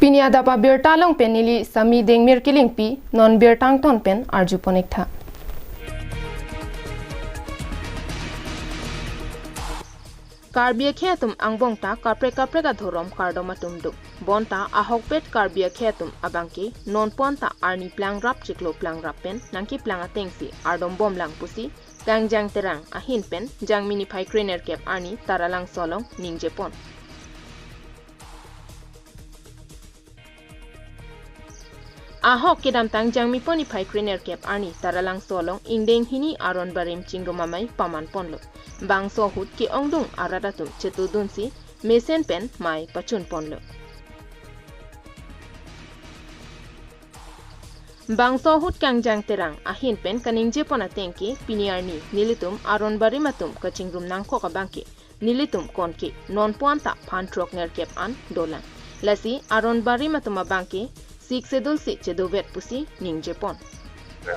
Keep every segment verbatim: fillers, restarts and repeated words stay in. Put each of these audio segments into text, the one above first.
Pini adap abirta along pen neli Sami Dengmir Kilingpi, non birta angton pen arjupon-ik tha. Karbi akhei atum angbong ta kaprek kaprek adhorom kardom atum do. Bonta ahokpet Karbi akhei atum abangke nonpu-an ta arni plangrap chiklo plangrap pen nangkeplang atengsi ardombomlang pusi Kangjang Terang ahin pen Jangmi niphai krenerkep arni Taralangso along ningjepon. Ahok kedamtang Jangmipo niphai krenerkep arni Taralangso along ingdeng hini aron barim chingrum amei pamanponlo. Bangso ahut ke-ongdung arat atum chetudunsi mesen pen mei pachunponlo. Bangso ahut Kangjang Terang ahin pen kaningjepon atengke pini arni nelitum aron barim atum kachingrum nangkok abangke nelitum konke nonpu-an ta phan throk nerkep an dolang. Lasi aron barim atum abangke Sixth Schedule si chedovet pusi ningjepon.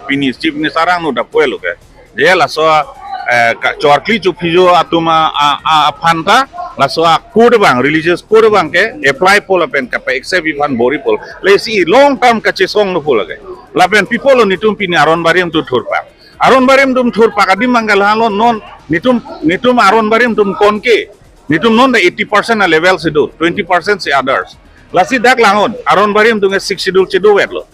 Pini Chief Minister angno dapuelo ke. Je laso, eh, ka-, chorkli chuphijo atum a, a, a, aphan ta, laso a code abang, religious code abangke apply po lapen kapa-accept-ji aphan bor-ipo. Lasi long term kachesonglo po lake. Lapen pi apotlo nelitum pini aron barim atum thurpak. Aron barim atum thurpak adim manggal halo non nelitum, nelitum aron barim atum konke. Nelitum non ta eighty percent a level si do, twenty percent si others. Lasi dak langnon, aron barim atum ke Sixth Schedule chedovetlo.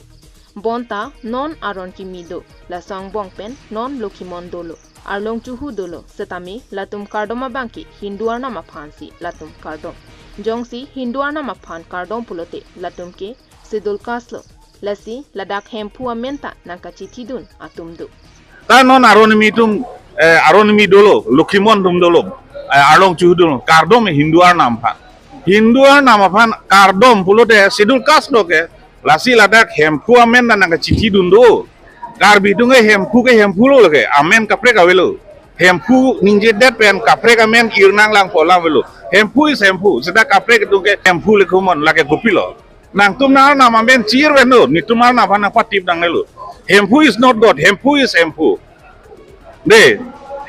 Bonta non aron kimi do, laso angbong pen non Lokhimon dolo, Arlong Chuhu dolo, setame latum kardom abangke Hindu arnam aphansi latum kardom. Jongsi Hindu arnam aphan kardom pulote latum ke Schedule Caste lo. Lasi ladak Hemphu amen ta nangkachithidun atum do. Ta non aron kimi atum, eh, aron kimi dolo, Lokhimon atum dolo, eh, Arlong Chuhu dolo, kardom Hindu arnam aphan. Hindu arnam aphan kardom pulote Schedule Caste lo ke, lasi ladak Hemphu amen ta nangkachithidun do. Karbi atum ke Hemphu ke Hemphu lo lake, amen kaprek avelo. Hemphu ningjedet pen kaprek amen irnang langpo alam avelo. Hemphu is Hemphu, seta kaprek atum ke Hemphu Lokhimon lake kopilo. Nangtum nang arnam amen chir ven lo, nelitum arnam aphan nangpatip nangnelo. Hemphu is not God, Hemphu is Hemphu. De,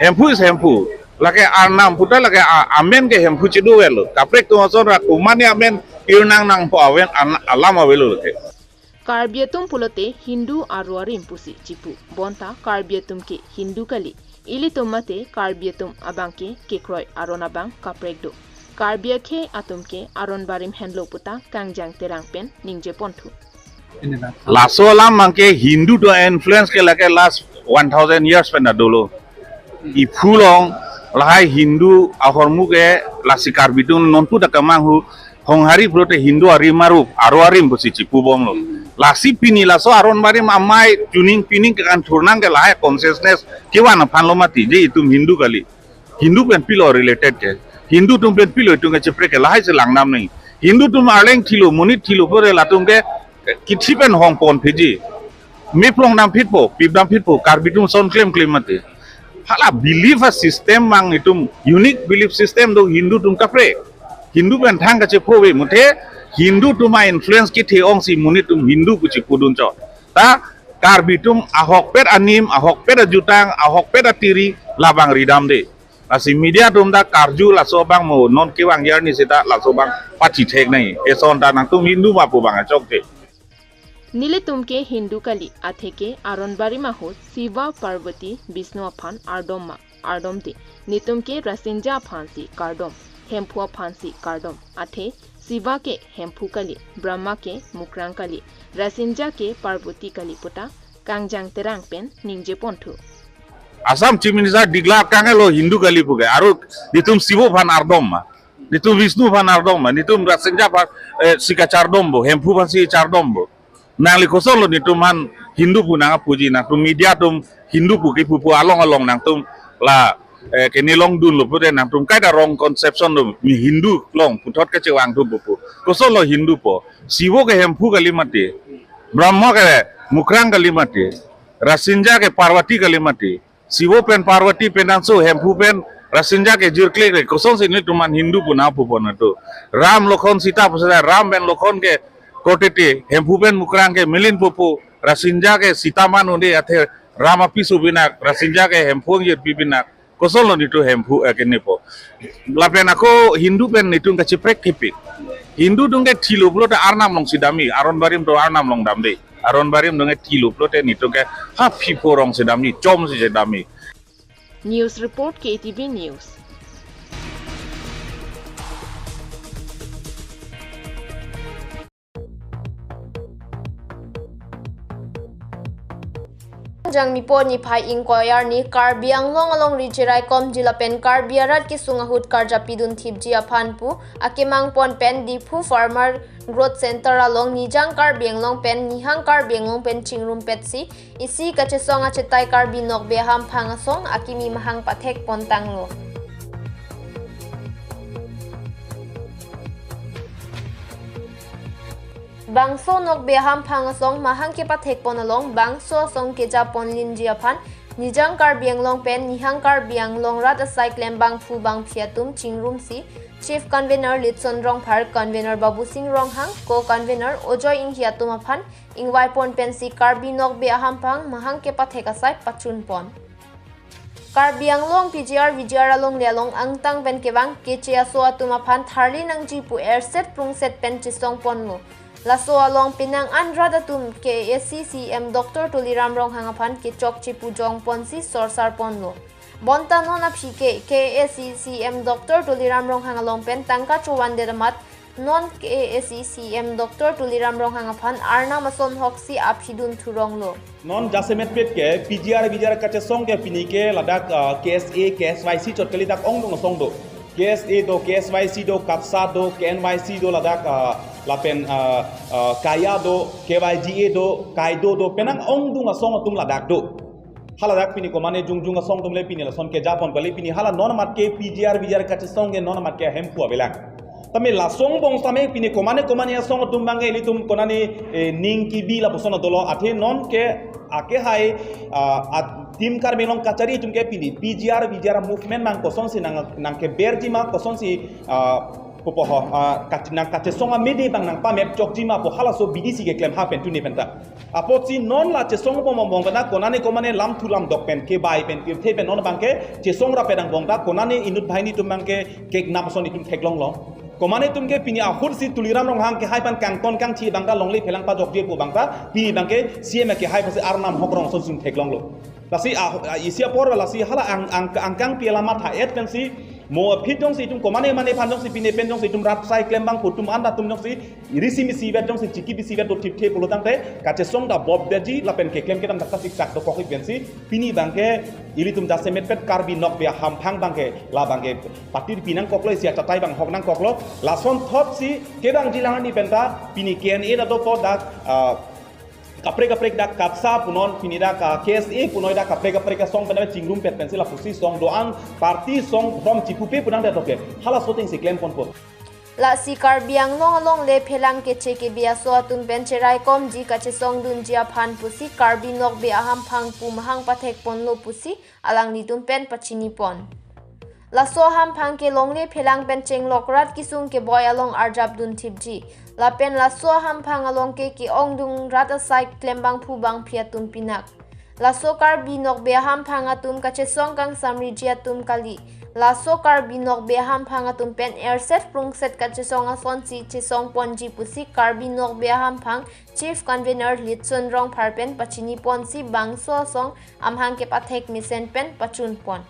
Hemphu is Hemphu. Lake arnam puta lake a-, amen ke Hemphu chedovetlo. Kaprek atum ason ra komatne amen irnang nangpo aven an-, alam avelo lake. Karbi atum pulote Hindu aro arim pusi chipu. Bonta Karbi atum ke Hindu kali. Ilitum mate Karbi atum abangke kekroi aron abang kaprek do. Karbi akhei atum ke aron barim henlo puta Kangjang Terang pen ningjeponthu. Laso alam abangke Hindu atum influence ke lake last one thousand years pen ta dolo. Iphu along lahai Hindu ahormu ke lasi Karbi atum nonpu ta kemanghu, Honghari pulote Hindu arim arup, aro arim pusi chipubomlo. Lasi pini laso aron barim amei tuning pining ke-an thurnang ke lahai consciousness kevan aphanlo mati, je itum Hindu kali. Hindu pen pilo related ke. Hindu atum pen pilo itum kacheprek ke lahai si langdam nangji. Hindu atum arleng thilo, monit thilo pore latum ke kithi pen hongpon pheji. Mephlong damphitpo, pip damphitpo, Karbi atum ason klemklem mati. Hala belief a system abang itum unique belief system do Hindu atum kaprek. Hindu pen thang kachepho ave muthe Hindu atum a-influence kethe ongsi monit atum Hindu pu chipudun chot. Ta Karbi atum ahokpet anim, ahokpet ajutang, ahokpet atiri labang ridamde. Lasi media atum ta karju laso abang mo non kevang arni seta laso abang pachithek nangji. Eson ta nangtum Hindu ma pu abang achokche. Nelitum ke Hindu kali, atheke aron barim ahut Shiva, Parvati, Vishnu aphan ardom ma? Ardomde. Nelitum ke Rasinja aphansi kardom, Hemphu aphansi kardom. Athe Shiva ke Hemphu kali, Brahma ke Mukrang kali, Rasinja ke Parvati kali puta Kangjang Terang pen ningjeponthu. Assam Chief Minister declare kangelo Hindu kali puke. Aro nelitum Shiva aphan ardom ma? Nelitum Vishnu aphan ardom ma? Nelitum Rasinja aphan, eh, si kachardompo, Hemphu aphansi chardompo. Nangli kosonlo nelitum aphan Hindu pu nangpuji, nangtum media atum Hindu pu kipu pu along along nangtum la, eh, kene longdunlo pute nangtum kaita wrong conception lo, mi Hindu along puthot kachevangthu pupu. Kosonlo Hindu po? Shiva ke Hemphu kali mati. Brahma ke Mukrang kali mati. Rasinja ke Parvati kali mati. Shiva pen Parvati pen anso Hemphu pen Rasinja ke jirklek le, kosonsi nelitum aphan Hindu pu nangpupon atum? Ram Lokhon Sita pusi Ram pen Lokhon ke korte te, Hemphu pen Mukrang ke melin pupu, Rasinja ke Sita man un-e athe Ram apiso pinak, Rasinja ke Hemphu angjirpi pinak. Kosonlo nelitum Hemphu, eh, kenepo? Lapen ako Hindu pen nelitum kacheprek kepik. Hindu atum ke thilo pulote Arnam alongsi damji, aron barim atum Arnam along damde. Aron barim atum ke thilo pulote netum ke ha phipho arongsi damji, chomsi damji. News report, K A T V News. Jangmi po niphai ingkoi arni Karbi Anglong alongri cheraikomji lapen Karbi arat kesung ahut karjapidun thipji aphan pu akemang pon pen Diphu Farmer Growth Center along Nijang Karbi Anglong pen Nihang Karbi Anglong pen chingrumpetsi isi kachesong achetai Karbi Nokbe Ahamphang asong akimi mahang pathek pontanglo. Bangso Nokbe Ahamphang asong mahang kepathek pon along bangso asong keja ponlinji aphan Nijang Karbi Anglong pen Nihang Karbi Anglong rat asai klembangphu bangphi atum chingrumsi Chief Convener Litson Rongphar, Convener Babusing Ronghang, Co-Convener Ojoy Inghi atum aphan ingvai pon pensi Karbi Nokbe Ahamphang mahang kepathek asai pachun pon. Karbi Anglong P G R V G R alongle along angtang pen kevang keche aso atum aphan tharli nangji pu erset prungset pen chesong ponlo. Laso along penang an rat atum K A A C C M Doctor Tuliram Ronghang aphan kechokche pu jong ponsi sorsar ponlo. Bonta non aphi ke K A A C C M Doctor Tuliram Ronghang along pen tangka chovan det amat non K A A C C M Doctor Tuliram Ronghang aphan Arnam ason hoksi aphi dun thuronglo. Non jasemetpet ke P G R V G R kachesong ke pini ke ladak, ah, K S A, K S Y C chot kali, dak ongdung asong do. K S A do, K S Y C do, KATSA do, K N Y C do, ladak, ah, lapen, ah, ah, KAYA do, K Y G A do, KAIDO do, penang ongdung asong atum ladak do. Hala dak pini komane jongjung asong atum le pini lason keja pon kali, pini hala non amat ke P G R V G R kachesong ke non amat ke ahemphu avelang. Tame lason bong tame pini komane komane asong atum abang ke ilitum konane, eh, ning kebi lapuson dolo, athe non ke akehai, ah, a-Team Karbi Anglong kachari atum ke pini P G R V G R movement abang kosonsi nang, nangkeberji ma, kosonsi, ah, pupo ho, ah, kach-, nang kachesong amede abang nangpamep chokji ma pu halaso abidi si keklem ha pen tuni penta. Apotsi non la chesong bom bom bong pen ta konane komane lamthu lamdok pen kebai pen pirthe pen non abang ke chesong rapet angbong ta konane inut banghini atum abang ke keknam ason itum theklonglo. Komane atum ke pini ahut si Tuliram Ronghang kehai pen kangton kangthi abang ta longle phelang pajokje pu abang ta pini abang ke C M kehai pensi Arnam hok rong ason sum theklonglo. Lasi ah, ah, isi apor lasi hala ang, ang, angkang pi alamat ha-et pensi mo aphi jongsi itum komane mane aphan jongsi pine pen jongsi itum rat asai klembangphu atum anta atum jongsi risi misi vet jongsi chiki bisi vet do thipthe pulo tangte kachesong ta bop detji lapen keklem kedam dak ta siksak dokok ik pensi pini abang ke ilitum jasemetpet Karbi Nokbe Ahamphang abang ke la abang ke patir pinangkoklo, isi achatai abang hok nangkoklo, lason thotsi kevangji lang arni penta pini K N A ta dopo dak, ah, kaprek kaprek dak KATSA punon pini dak, ah, K S A punon dak kaprek kaprek asong pen chingrumpet pensi lapusi asong do-an party asong from chipupe pu nang det doke. Halaso atum si klem ponpo. Lasi Karbi Anglong alongle phelang keche kebi aso atum pen cheraikomji kachesong dunji aphan pusi Karbi Nokbe Ahamphang pu mahang pathek ponlo pusi alanglitum pen pachini pon. Laso ahamphang ke longle phelang pen chenglok rat kesung keboi along arjap dun thipji. Lapen laso ahamphang along ke ke-ongdung rat asai klembangphu bangphi atum pinak. Laso Karbi Nokbe Ahamphang atum kachesong kangsamriji atum kali. Laso Karbi Nokbe Ahamphang atum pen erset prungset kachesong asonsi chesong ponji pusi Karbi Nokbe Ahamphang Chief Convener Litson Rongphar pen pachini ponsi bangso asong amahang kepathek mesen pen pachun pon.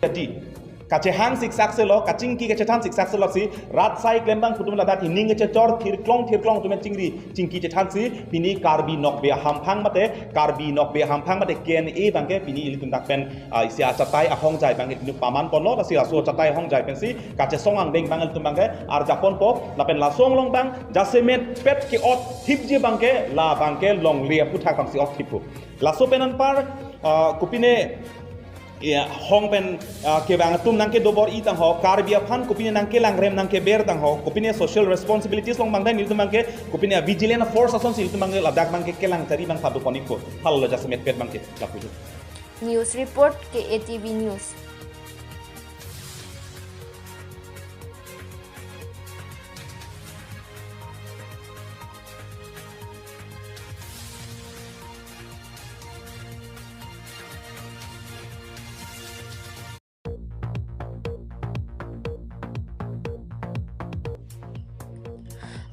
Jadi, kachehang siksak selo, kachingki kachethan siksak selo si, rat asai klembangphu atum ladak ining kechechor thirklong thirklong atum chingri, chingki chethan si, pini Karbi Nokbe Ahamphang mate, Karbi Nokbe Ahamphang mate K N A abang ke, pini ilitum dak pen, ah, isi achatai ahongjai abang ke, pini paman ponlo, lasi laso achatai ahongjai pensi, kachesong angdeng abang ilitum abang ke, arjap ponpo, lapen lason along abang, jasemetpet ke-ot thipji abang ke, la abang ke longle aphuthak abangsi ot thippo. Laso pen anpar, ah, kopine, ya, hong pen, ah, kevang atum nangkedobor-i tangho, Karbi aphan kopine nangkelangrem nangkeber tangho, kopine social responsibilities along abang ta nelitum abang ke, kopine vigilant force asonsi nelitum abang ke ladak abang ke kelang chari abang pado pon ikpo. Halalo jasemetpet abang ke, lapu. News report, K A T V News.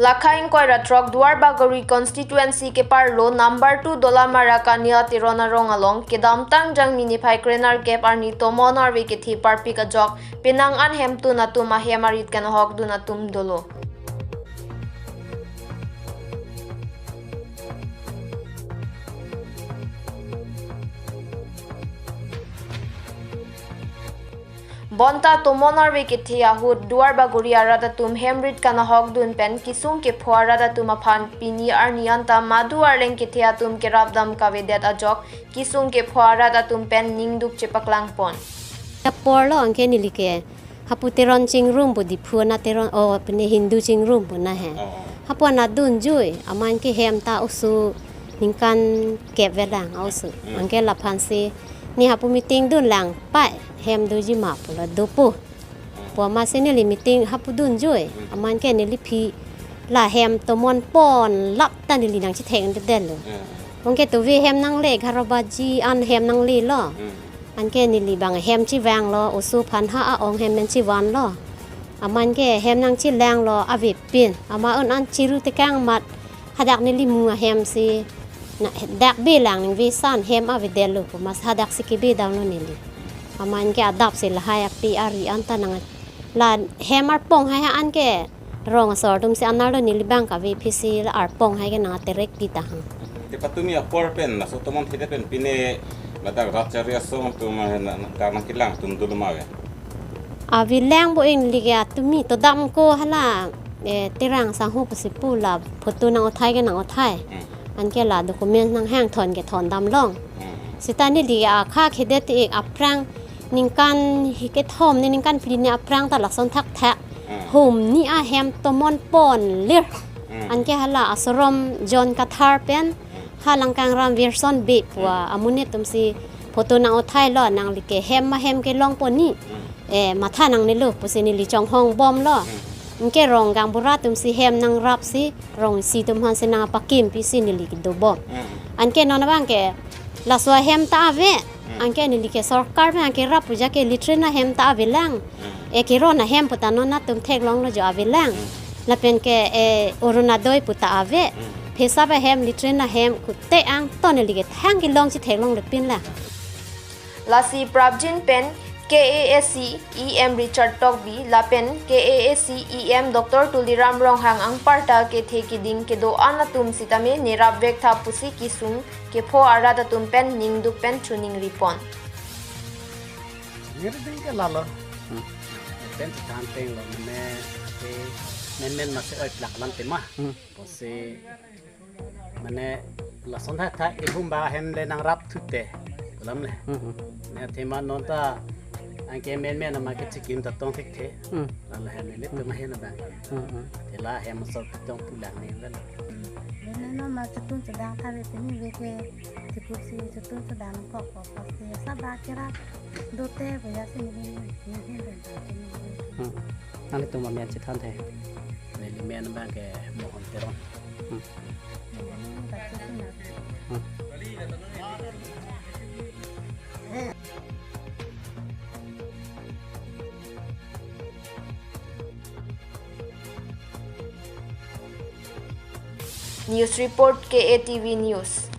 Lakha ingkoi ra throk Duarbagori constituency keparlo number two Dolamara Kania Teron arong along kedamtang Jangmi niphai krenerkep arni tomon arve kethe parpik ajok penang an hemtun atum ahem arit kanahokdun atum dolo. Bonta tomon arve kethe ahut Duarbagori arat atum hemrit kanahokdun pen kesung kepho arat atum aphan pini arni anta madu arleng kethe atum kerapdam kavedet ajok kesung kepho arat atum pen ningduk chepaklangpon. Aporlo anke neli ke hapu Teron chingrum pu Diphu na Teron o pine Hindu chingrum pu na he. Oh. Hapu na dunjui aman ke hem ta oso ningkan kep velang oso. Hmm. Anke laphan si ne hapu meeting dunlang pai hem doji ma pulo dopo. Hmm. Pu amatsi neli meeting hapu dunjui. Hmm. Aman ke neli phi la hem tomon pon lap ta neli nangchethekdetlo. Hmm. Anke tuve hem nangle egharo baji an hem nanglelo. Hmm. Anke neli bang hem chevanglo, oso aphan ha a-ong hem pen chevanlo. Aman ke hem nangchelanglo, avepin. Ama un an chiru tekang amat hadak neli mung ahem si na dak belang ningve san hem avedetlo pu amatsi hadak si kebedamlo neli. Aman ke adap si lahai ape ari anta nang la hem arpong hai ha anke rong asor atum si anerlo neli bang kave phisi la arpong hai ke nang aterek pi tahang. Te patumi apor pen laso tomon thede pen pine ladak rat chari asong atum, eh, na, na, dak nangkelang atum dolo ma ave? Avelang bo ing ligi atumi to dam ko hala, eh, Terang sangho pusi pu la photo nang-othai ke nang-othai. Hmm. Anke la document nanghang thon ke thondamlong. Hmm. Seta neli akha khede te ik aphrang ningkan hi kethom ne ningkan phli ne aphrang ta lason thakthak. Hmm. Hum ni ahem tomon ponlir. Hmm. Anke hala Asaram John Kathar pen, hmm, ha Langkangram Wilson Bey pu, hmm, amonit atum si photo nang-othailo, nangli ke hem ma hem kelongpon ni. Hmm. Eh, matha nangnelo pusi neli chonghongbomlo. Hmm. Anke rong gaonbura atum si hem nangrap si rong isi atum aphan si nangpakim pisi neli kedobom. Hmm. Anke non abang ke laso ahem ta ave. Hmm. Anke neli ke sorkar pen anke rap puja ke latrine ahem ta avelang. Hmm. Eh, keron ahem pu ta non atum theklonglo jo avelang. Hmm. Lapen ke, eh, Orunodoi pu ta ave. Hmm. Phesap ahem, latrine ahem kute angton neli ke thang kelong chetheklongle pinlang. Lasi prapjin pen K A A C E M Richard Tokbi lapen K A A C E M Doctor Tuliram Ronghang anparta kethe keding kedo-an atum sitame nerap vektha pusi kesung kepho arat atum pen ningduk pen chuning ripon. Ngirding ke lalo. Hmm. Pen than tenglo mane ke menmen masi oi plak lam tema. Hmm. Pusi mane lason tha tha ihum ba hem le nangrap thute. Lam le. Hmm, hmm. Ne athema non ta anke menmen ama ke chikim ta tong thekthe. Hmm. Lalo hem le, hmm, tema hem abang. Hmm, hmm. Te la hem asor tong pulang ne vel. Mane non ma chetun chedang tha le tini ve ke chikup si chetun chedang kok kok kok si sa ba kira dote ko ya si ni ni ni ni. Hmm. Nanglitum amen chethan the? Neli men abang ke Mohon Teron. Hmm. Hmm. News report, K A T V News.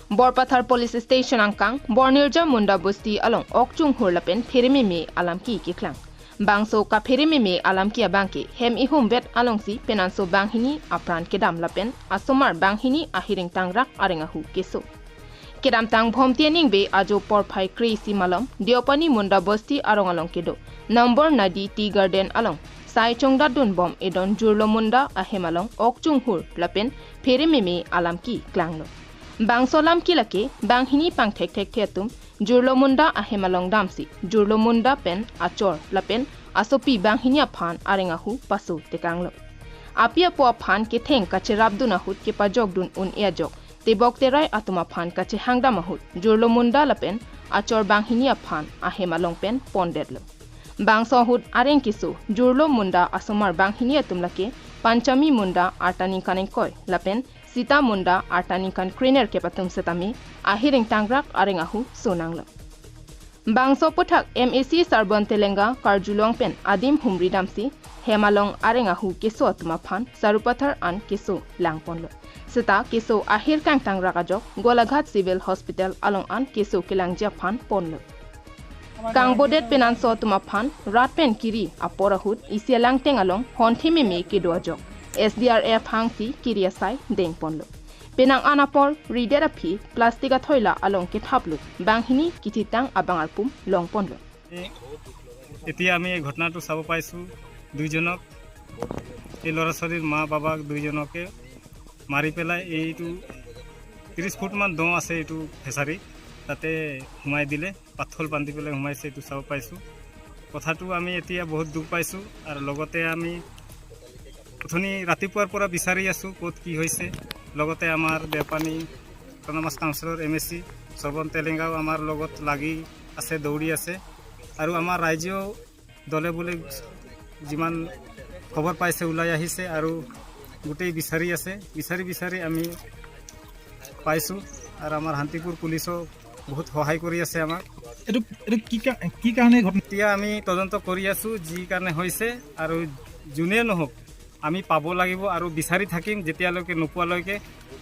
Borpathar Police Station angkang Bornirja Munda Bosti along okchunghur lapen pherememe alamki keklang. Bangso kapherememe alamki abangke hem ihum vet alongsi penanso banghini apran kedam lapen asomar banghini ahiring tangrak areng ahu keso. Kedamtang Bhomti aningve ajo porphai kre-isi malom Deopani Munda Bosti arong along kedo number Nadi Tea Garden along sai chongdatdunbom edon Jurlo Munda ahem along okchunghur lapen pherememe alamki klanglo. Bangso alamki lake banghini pangthekthekthe atum Jurlo Munda ahem along damsi Jurlo Munda pen achor lapen asopi banghini aphan areng ahu paso tekanglo. Api apo aphan ketheng kacherapdun ahut kepajokdun un-e ajok tebok terai atum aphan kachehangdam ahut Jurlo Munda lapen achor banghini aphan ahem along pen pondetlo. Bangso ahut areng keso Jurlo Munda asomar banghini atum lake Panchami Munda arta ningkan ingkoi lapen Sita Munda arta ningkan krenerkep atum setame ahir ingtangrak areng ahu sonanglo. Bangso aphuthak M A C Sarbon Telenga karjulong pen adim humri damsi hem along areng ahu keso atum aphan sarupathar an keso langponlo. Seta keso ahir kangtangrak ajok Golaghat Civil Hospital along an keso kelangji aphan ponlo. Kangbodet penanso atum aphan rat pen kiri apor ahut isi alangteng along honthi meme kedo ajok S D R F hangsi kiri asai dengponlo. Penang an apor ridet aphi plastic athoila along kethaplo banghini kithitang abang arpum longponlo. এতিয়া আমি এই ঘটনাটো চাব পাইছোঁ। দুইজনক, এই ল'ৰা ছোৱালীৰ মা বাবাক দুইজনকে মাৰি পেলাই এইটো ত্ৰিছ ফুটমান দ আছে এইটো ফিচাৰী, তাতে সোমাই দিলে, পাথৰ বান্ধি পেলাই সোমাইছে, এইটো চাব পাইছোঁ। কথাটো আমি এতিয়া বহুত দুখ পাইছোঁ আৰু লগতে আমি অথনি ৰাতিপুৱাৰ পৰা বিচাৰি আছোঁ ক'ত কি হৈছে। লগতে আমাৰ দেওপানী অট'নমাছ কাউন্সিলৰ এম এ চি শ্ৰৱণ তেলেংগাও আমাৰ লগত লাগি আছে, দৌৰি আছে আৰু আমাৰ ৰাইজেও দলে বলে যিমান খবৰ পাইছে ওলাই আহিছে আৰু গোটেই বিচাৰি আছে। বিচাৰি বিচাৰি আমি পাইছোঁ আৰু আমাৰ শান্তিপুৰ পুলিচেও বহুত সহায় কৰি আছে আমাক। এইটো এইটো কি কা- কি কাৰণে ঘটনা? এতিয়া আমি তদন্ত কৰি আছোঁ যি কাৰণে হৈছে আৰু যোনে নহওক আমি পাব লাগিব আৰু বিচাৰি থাকিম যেতিয়ালৈকে নোপোৱালৈকে।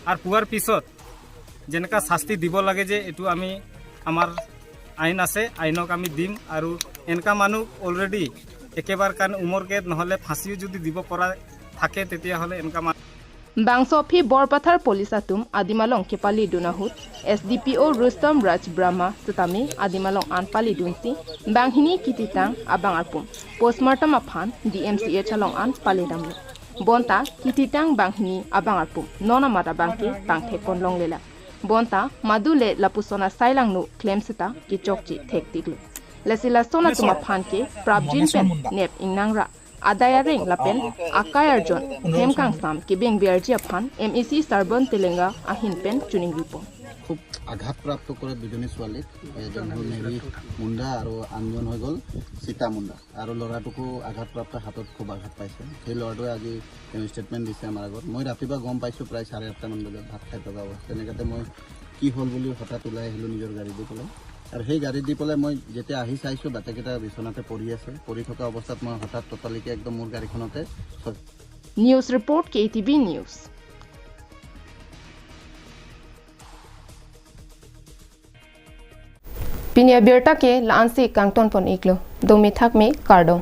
আৰু পোৱাৰ পিছত যেনেকা শাস্তি দিব লাগে যে এইটো আমি আমাৰ আইন আছে, আইনক আমি দিম। আৰু এনেকা মানুহ অলৰেডি একেবাৰে কাৰণে উমৰ কেদ নহ'লে ফাঁচিও যদি দিব পৰা থাকে তেতিয়াহ'লে এনেকা মানুহ Bangso aphi Borpathar police atum adim along kepalidun ahut S D P O Rustom Raj Brahma setame adim along an palidunsi banghini kithitang abang arpum postmortem aphan D M C H along an palidamlo. Bonta kithitang banghini abang arpum non amat abangke tangthek ponlonglelang. Bonta madule lapuson asai langno klem seta kechokche thektiklo. Lasi lason atum aphan ke prapjin pen nep ingnangra, adai areng lapen akai arjon hem kangsam kebeng biarji aphan M A C Sarbon Telenga ahin pen chuning ripon. খুব আঘাতপ্ৰাপ্ত কৰে দুজনী ছোৱালীক। এজন হ'ল মেৰী মুণ্ডা আৰু আনজন হৈ গ'ল সীতা মুণ্ডা। আৰু ল'ৰাটোকো আঘাতপ্ৰাপ্ত, হাতত খুব আঘাত পাইছে। সেই ল'ৰাটোৱে আজি তেওঁ ষ্টেটমেণ্ট দিছে আমাৰ আগত। মই ৰাতিপুৱা গম পাইছোঁ প্ৰায় চাৰে আঠটামান বজাত ভাত খাই থকা অৱস্থা। তেনেকুৱাতে মই কি হ'ল বুলি হঠাৎ ওলাই আহিলোঁ নিজৰ গাড়ী দি পেলাই। আৰু সেই গাড়ী দি পেলাই মই যেতিয়া আহি চাইছোঁ বাটেকেইটা বিচনাতে পৰি আছে। পৰি থকা অৱস্থাত মই হঠাৎ ততালিকে একদম মোৰ গাড়ীখনতে News report K T V News. Pini abirta ke la-ansi kangton pon iklo. Domi thakmi kardom.